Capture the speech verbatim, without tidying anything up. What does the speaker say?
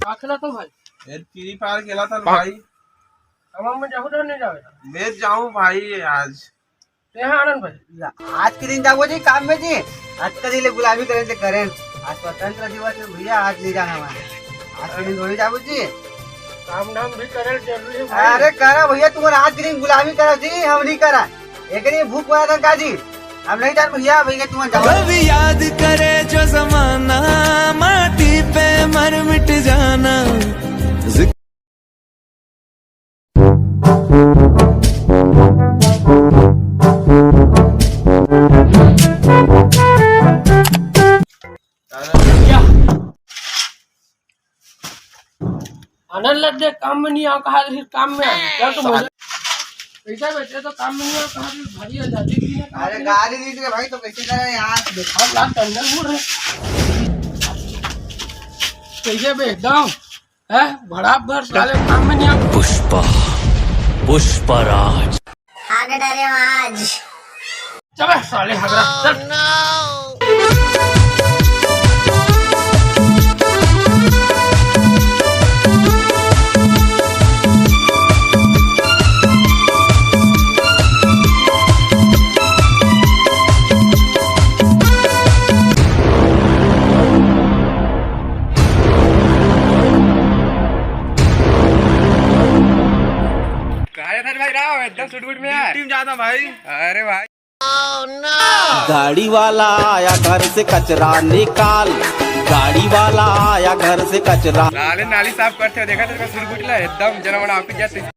का खेलत हो भाई? ए, Free Fire खेलत हन भाई। काम में जाहू तो नहीं जावे? मैं जाऊँ भाई आज। ते हाँ आनंद भाई। आज के दिन जाबो जी काम में जी। आज के दिन ले गुलामी करे से करें। आज स्वतंत्र दिवस है भैया, आज नहीं जाना हमारे। आज के दिन थोड़ी जाबो जी। काम धाम भी करे जरूरी है भाई। अरे करा भैया, तुमन आज के दिन गुलामी करा जी, हम नहीं करा। एक दिन भूख मारा था का जी, हम नहीं जान भैया, भैया तुमन जाओ। कभी याद करे जो जमाना, माटी पे मर मिट जाना। आनंद लग दे, काम में नहीं आओ, कहा फिर काम में आए। चल तुम। कैसे बेटे तो काम में नहीं आओ, कहा फिर भारी आजादी की ना, कहा अरे फिर गाड़ी नहीं दे भाई, तो कैसे करे यार? देखा लाल टंडन मुड़ रहे। कैसे बे, एकदम, हैं? बड़ा भर साले काम में नहीं आओ। पुष्पा, पुष्पराज। आगे डरे आज। चल बे, साले हगरा, चल। कहाँ जाता है भाई राव? एकदम सुट बुट में यार। ड्यूटी में जाता भाई। अरे भाई। गाड़ी वाला आया घर से कचरा निकाल, गाड़ी वाला आया घर से कचरा। नाली नाली साफ करते हो, देखा तेरे को सुट बुट ला एकदम जरा बड़ा ऑफिस जाते।